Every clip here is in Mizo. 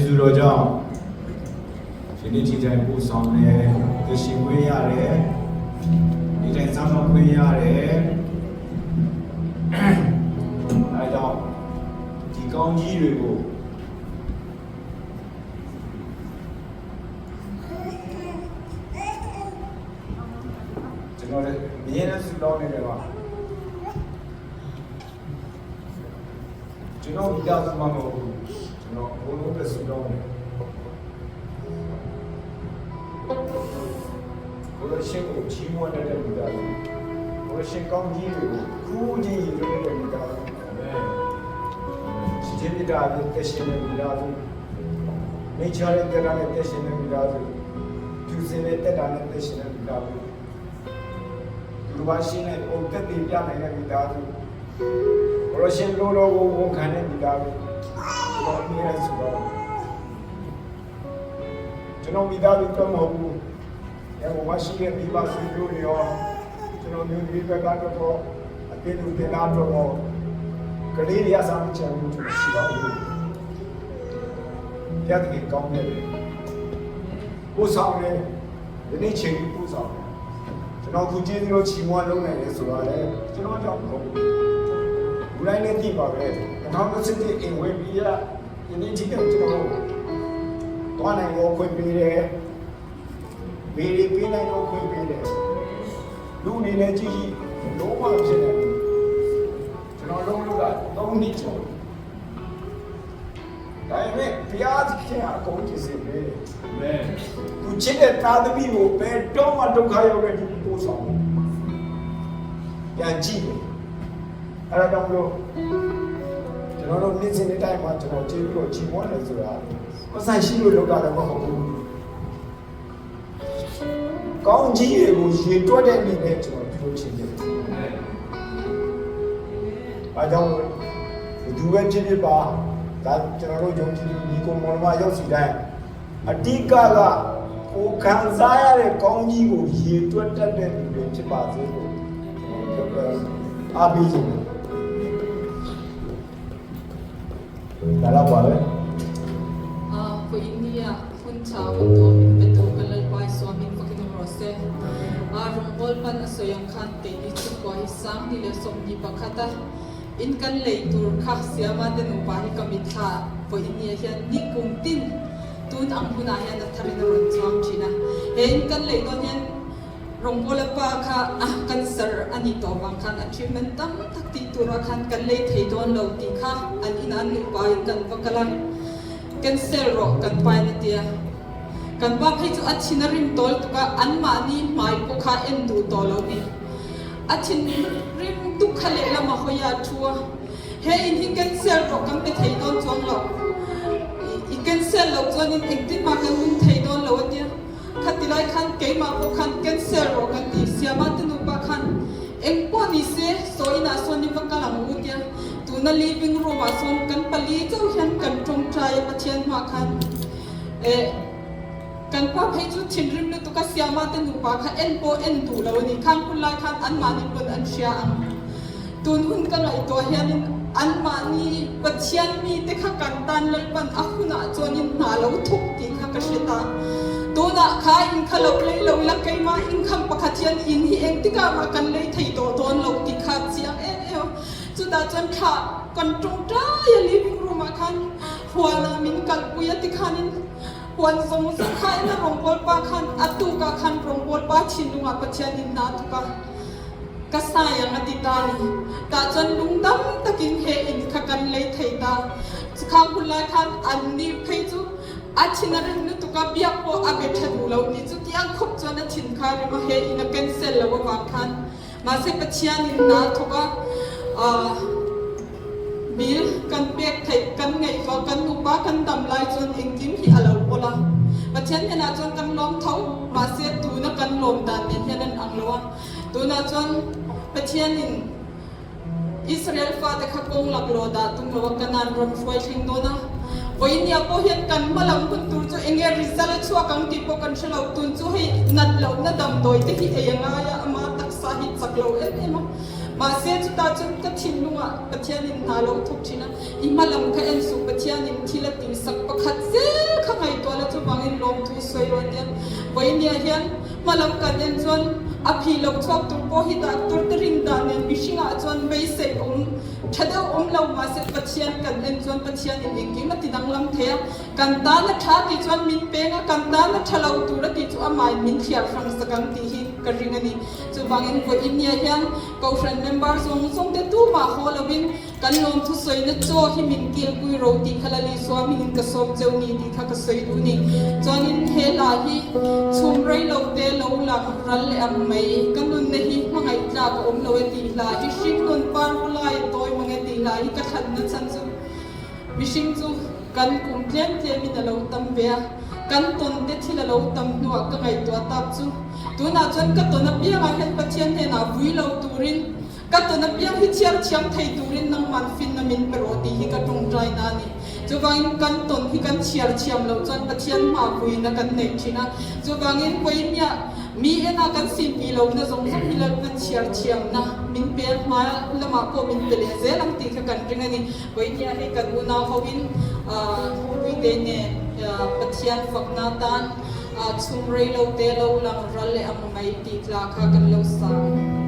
ကျေးဇူးတော်ကြောင့်ဒီနေ့ဒီတိုင်းပို့ဆောင်တယ်တရှိခွင့်ရတယ်ဒီတိုင်းစောင့်ရှောက်ခွင့်ရတယ်အဲကြောင့်ဒီကောင်းကြီးတွေကိုကျွန်တော်လည်းအမြဲတမ်းဆုတောင်းနေတယ်ပါကျွန်တော်မိသားစုမှမဟုတ်ဘူးကျွန်တော်အကုန်လုံးပဲဆုတောင်းတယ် ကိုရရှင်ကိုချီးမွမ်းတတ်တဲ့မိသားစုကိုရရှင်ကောင်းကြီးတွေကိုခုချင်းရည်ရွယ်တဲ့မိသားစု အာမင် ရှင်ချင်းမြတ်တာအဖြစ်သက်ရှင်တဲ့မိသားစုမိချတဲ့တက်တာနဲ့သက်ရှင်တဲ့မိသားစုသူစင်တဲ့တက်တာနဲ့သက်ရှင်တဲ့မိသားစုသူတော်ဘာရှင်နဲ့ပုံသက်တည်ပြနိုင်တဲ့မိသားစုကိုရရှင်လိုတော်ကိုဝန်ခံတဲ့မိသားစုကျွန်တော်အမြဲတမ်းဆိုတော့ကျွန်တော်မိသားစုတော့မဟုတ်ဘူး ရန်ကုန်မှာရှိတဲ့မိဘဆွေမျိုးတွေရောကျွန်တော်မျိုးတွေဘက်ကတော့အတင်းလူတင်သားတော့ရောကလေးတွေအစားမချင်ဘူးကျွန်တော်ရှိပါဘူး။ပြတ်တကယ်ကောင်းတယ်။ပို့ဆောင်တယ်ဒီနေ့ချိန်ကြီးပို့ဆောင်တယ်။ကျွန်တော်ခုကျေးဇူးတော်ချီးမွမ်းလုပ်နိုင်တယ်ဆိုတော့လေကျွန်တော်ကြောင့်မဟုတ်ဘူး။လူတိုင်းလည်းသိပါပဲ။2021အိမ်ဝင်ပြီးရဒီနေ့ချိန်ကကျွန်တော်တွားနိုင်ရောခွင့်ပေးတယ်။ ဘေးတွေပေးနိုင်တော့ခွင့်ပေးတယ်လူအနေနဲ့ကြည့်ကြည့်လုံးဝဖြစ်နေတယ်ကျွန်တော်လုံးလုံးက၃နှစ်ကျော်ဒါပေမဲ့ဘုရားသခင်အကုန်ကြည့်စေတယ် အာမင် သူချစ်တဲ့သားသမီးကိုဘယ်တော့မှဒုက္ခရောက်တဲ့ဒီပို့ဆောင်ဘူးပြန်ကြည့်တယ်အဲ့ဒါကြောင့်မလို့ကျွန်တော်တို့နေ့စဉ်နေ့တိုင်းမှာကျွန်တော်ကြည့်ပြီးတော့ချီးမွမ်းတယ်ဆိုတာမဆိုင်ရှိလို့လုပ်တာလည်းမဟုတ်ဘူး ကောင်းကြီးတွေကိုရေတွက်တဲ့အနေနဲ့ကျွန်တော်ပြောချင်တယ် အာမင် ။အားကြောင့်ဘသူပဲဖြစ်ဖြစ်ပါဒါကျွန်တော်တို့ယုံကြည်သူညီကိုမောင်နှမရောက်စီတိုင်းအတိကကကိုခံစားရတဲ့ကောင်းကြီးကိုရေတွက်တတ်တဲ့လူတွေဖြစ်ပါစေလို့ကျွန်တော်ပြောအားပေးခြင်းတယ်။ဒါတော့ပါပဲ Ah, po inia hun cha hun to min petu kalal pai swamin pakinom rose a rongbol pan asoyang khan te ni chu ko hi sang ni le som ni pakhata in kan lei tur kha siama te nu pa hi kamit tha po inia hian ni kum tin tun ang huna hian a tharin a rawn chuang thin a he in kan lei dawn hian rongbol pa kha a cancer ani tawh vang khan a treatment tam tak tih tura khan kan lei thei dawn lo tih kha an in an nupa in kan va kal a. Cancel rawh kan pain a tia. Kan pa phei chu a thin a rim tawl tuk a, anmahni hmai pawh kha en duh tawh lo ni. A thin rim tuk kha lehlam a hawi a thu a, He in hi cancel rawh kan pe thei dawn chuang lo. I cancel loh chuanin engtin mah kan nung thei dawn lo a tia. Khati lai khan keimah pawh khan cancel rawh kan ti. Siama te nupa khan eng pawh ni se saw inah sawn i va kal ang u tia. Tuna living room ah sawn kan pali chauh hian kan tawngtai a Pathian hmah khan eh kan pa phei chu thinrim lutuk a Siama te nupa kha en pawh en duh lo a ni. Khang hun lai khan anmahni pawn an hria ang. Tun hun ka ngaihtuah hianin anmahni Pathian mite kha kan tan Lalpan a hunah chuanin hna lo thuk tih kha ka hre ta. Tunah kha in kha lo lei lo ila keimah income pakhat hian in hi engtikah mah kan lei thei tawh dawn lo tih kha chiang em em a. Chutah chuan thla kan tawngtai a living room ah khan huan ah min kalpui a tikhanin huan zawng zawng kha ina rawngbawlpa khan a tukah khan rawngbawlpa thinlungah Pathian in hna tuk a ka sai ang a ti ta a ni. Tah chuan lungdam takin he in kha kan lei thei ta. Chukhang hun lai khan an ni phei chu a thin a rim lutuk a biak pawh a be tha duh lo ni chu tiang khawp chuan a thin kha a rim a he in a cancel lo avang khan Mahse Pathianin hna thawk a, bill kan pek theih, kan ngaihtuah, kan nupa kan dam lai chuan engkim hi a lo pawlh a. Pathian hnenah chuan kan lawm tho, mahse tuna kan lawm dan nen hian an ang lo a. Tunah chuan Pathianin Israel fate kha kawng laklawh dah tum lo a, Kanaan ram hruai thleng dawn a. Vawinia pawh hian kan hma lam hun tur chu enge result a chhuak ang tih pawh kan hre lo. Tun chu hei nat lohna damdawi te hi ei a ngai a, ama taksa hi chak lo em em a. Mahse chutah chuan ka thinlungah Pathianin hna lo thawk thin a, i hma lam kha en suh Pathianin. thil a tihsak pakhat zel kha ngaihtuah la chuvangin lawmthu sawi rawh ania. Vawinia hian hmalam kan en chuan a phih loh chhuak tur pawh hi doctor te rin dan nen mihringah chuan beisei awm tha deuh awm lo mahse Pathian kan en chuan Pathianin engkim a ti danglam thei a, kan tan a tha tih chuan min peng a, kan tan a tha lo tur a tih chu amahin min thliar hrang sak ang tih hi ka ring a ni. Chuvangin vawinia hian Kohhran member zawng zawng te tumah haw lovin Kan lawmthu sawina chaw hi min kilpui ro tih kha Lali Suaminin ka sawm cheu ni tih kha ka sawi duh ni. Chuanin he hla hi chhum rei lo te lo lang ral leh ang mai. Ka nunna hi hmangaih tlak a awm lo e tih hla hi hringnun par hulai a tawi mang e tih hla hi ka thlanna chhan chu mihring chu kan kum tlem tlemin a lo tam ve a, kan tawn te thil a lo tam hnuah ka ngaihtuah tak chu tunah chuan ka tawn apiangah hian Pathian hnenah vui lo turin Ka tawn apiang hi chhiar thiam thei turin nangman finna min pe rawh tih hi ka tawngtai na a ni. Chuvangin kan tawn hi kan chhiar thiam loh chuan Pathian hma puina kan nei thin a. Chuvangin vawinia mi ena kan simpi lohna zawng zawng hi Lalpan chhiar thiamna min pe a, hma lamah pawh min pe leh zel ang tih kha kan ring a ni. Vawinia hei kan unau hoin Puite nen Pathian fakna tan chhung rei lo te lo lang ral leh ang mai tih tla kha kan lo sang.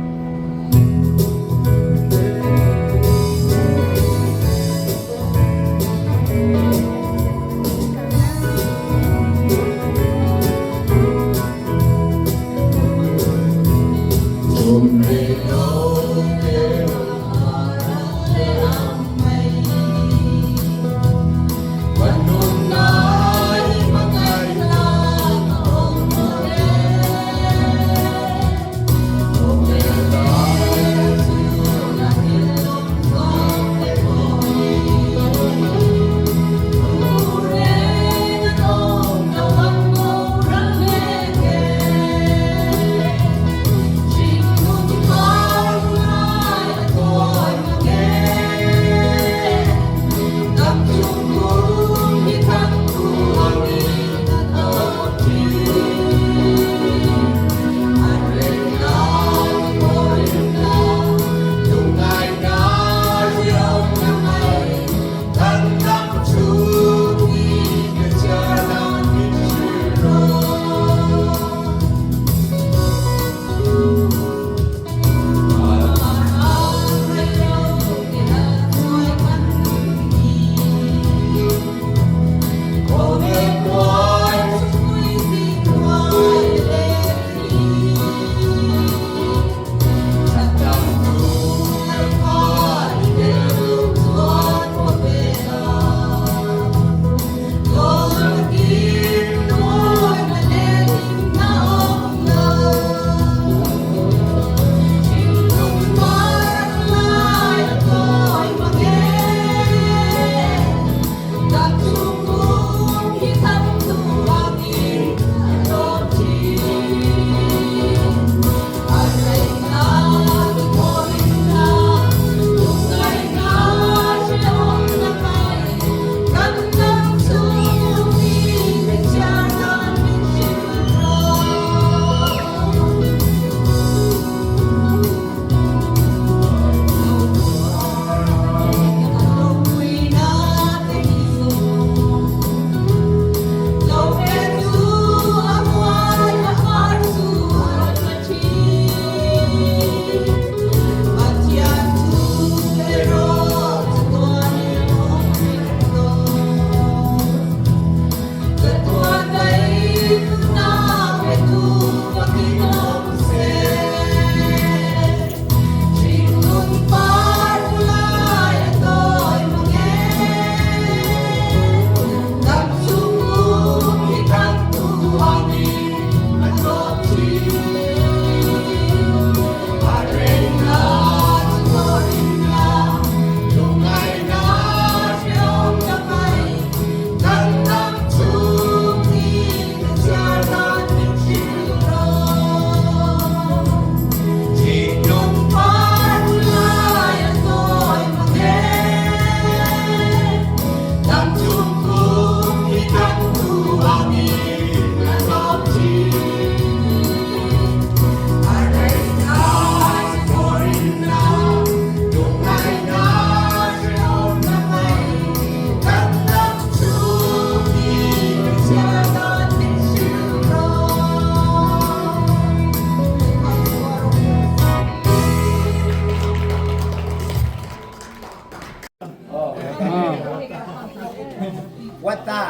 Wat ta.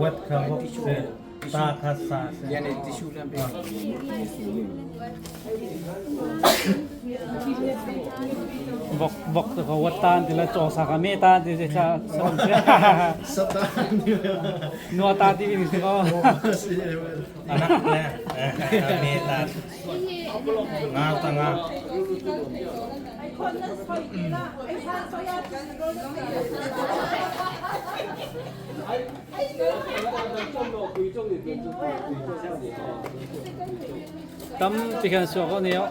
Wat kha vok se ta kha sa se. Vok vok te kha wat ta an ti la chaw sa kha me ta an ti se sa sa se. Nua ta ti ni se ko. Anak le me ta nga ta nga. Tam ti khan suak ko ni o.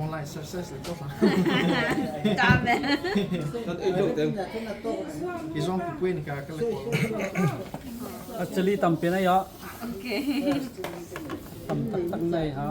Online success 多少？Ils ont coupé une carte. Actually tam pe na ya. Tam tak tak nei ha.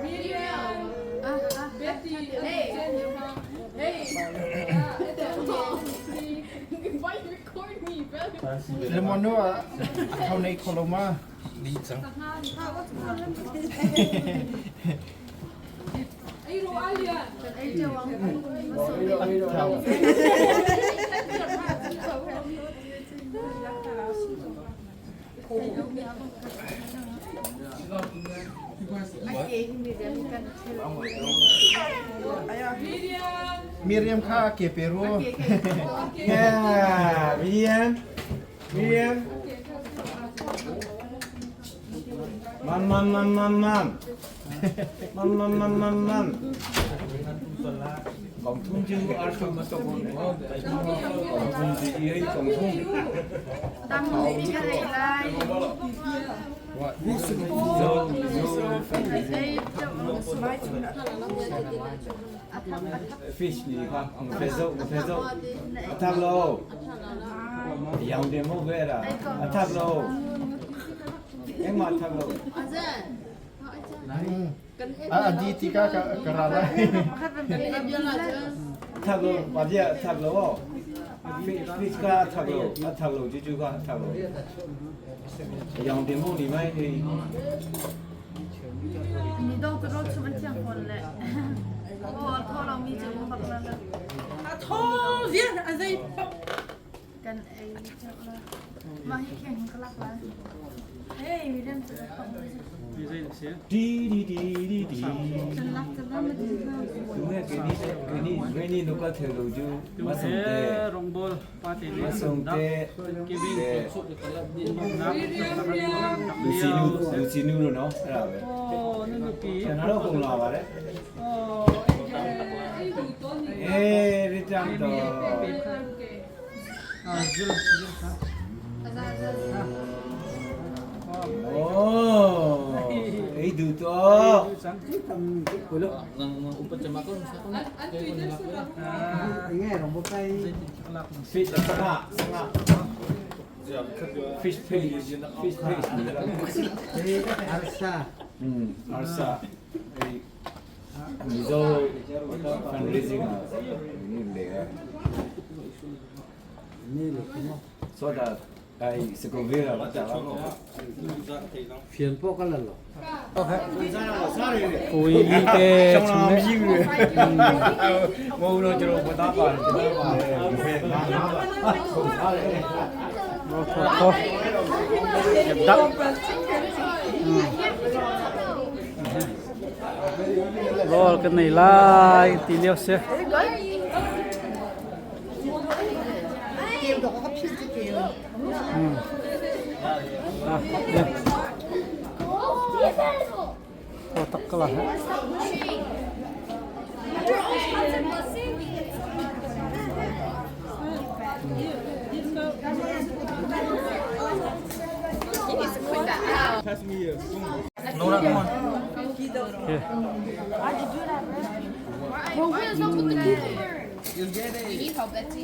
Miriam, Betty, Hey. Hey. Why you record me, brother? Le mono a thau nei koloma. Hey, Roalia. Thau. Miriam. Miriam kha ke Peru. Yeah, Miriam. Miriam. Mam mam mam mam mam. Mam mam mam mam mam. 广东就二十么多个，广东是一广东。Fish 你看，我非洲，我非洲，阿塔罗，养点木贝了，阿塔罗，哎嘛塔罗， A di tika ka karala. 塔罗，把这塔罗，fish 个塔罗，阿塔罗就就个塔罗，养点木里面的。 你都不知道怎么结婚了，我头老没结过婚了。กันไอ้เจ้าละมาให้แข่งก็รักละเฮ้ยมีเรื่องจะของ 滴滴滴滴滴。 ฉันรักจะบ้ามาถึงเรา သူနဲ့ကင်းနေကင်းနေရင်းနေတော့ကထဲလို့ကျမဆုံးတဲ့ Rongbol pa te မဆုံးတဲ့ Giving လူစီနူလူစီနူလို့နော်အဲ့ဒါပဲ Oh, nanu pi. ကျွန်တော်တို့ကုန်လာပါတယ် Oh, အေးရတမ်တော့ ah, zil zil ha. โอ้ไอ้ดูတော့ An ဖိစငါစငါ Fish paste fish paste ni la. Arsa. Arsa. Mizo fundraising ah ni le a. So that ai Segovia la ta la. Fian pawh ka la lo. Pui mi te chung le. မဟုတ်တော့ကျွန်တော်ဝတ်သားပါတယ်ကျွန်တော်ပါတယ် Lo tho tho. Dak. Roll kan nei lai ti lio se. À, đây. Tho tak ka la ha. Okay. Well, where's up with the cucumber? You need help, Betsy.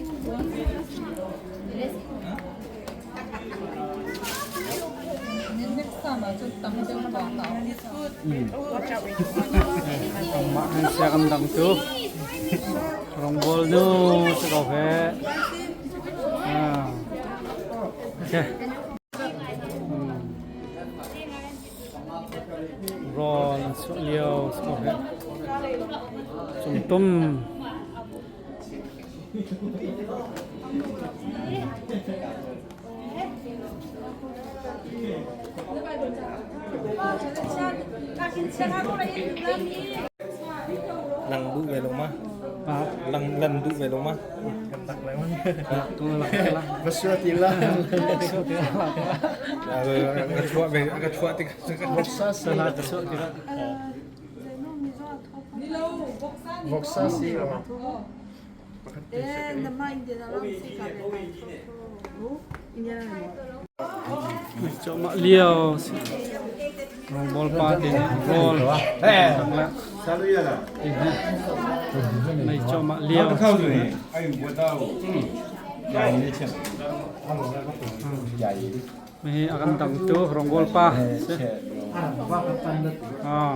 Next time ah chun tam deuh vang ta. Mah han sia kan dang tu. Rawngbawl nu si ko he. Ah. Okay. Rawl an suah lio si ko he. Cungtum. Lăng đu về luôn má. Lăng lần đu về luôn má. Tu la la. Vasua ti la. Suah ti la. Ka chua về ka chua ti Voksa si. La suah ti la. Ni lo voksa ni. Voksa si. Cho mah lio si. Rawngbawl pa te nih rawl dang la. စားလို့ရလား Ti he. Nei cho mah lio. တစ်ခေါက်ဆိုရင်အဲ့ဝတ်သားကိုယာယီလေးချက်ယာယီ Mah hi a kan dang tu rawngbawl pa si. ချက် Ah.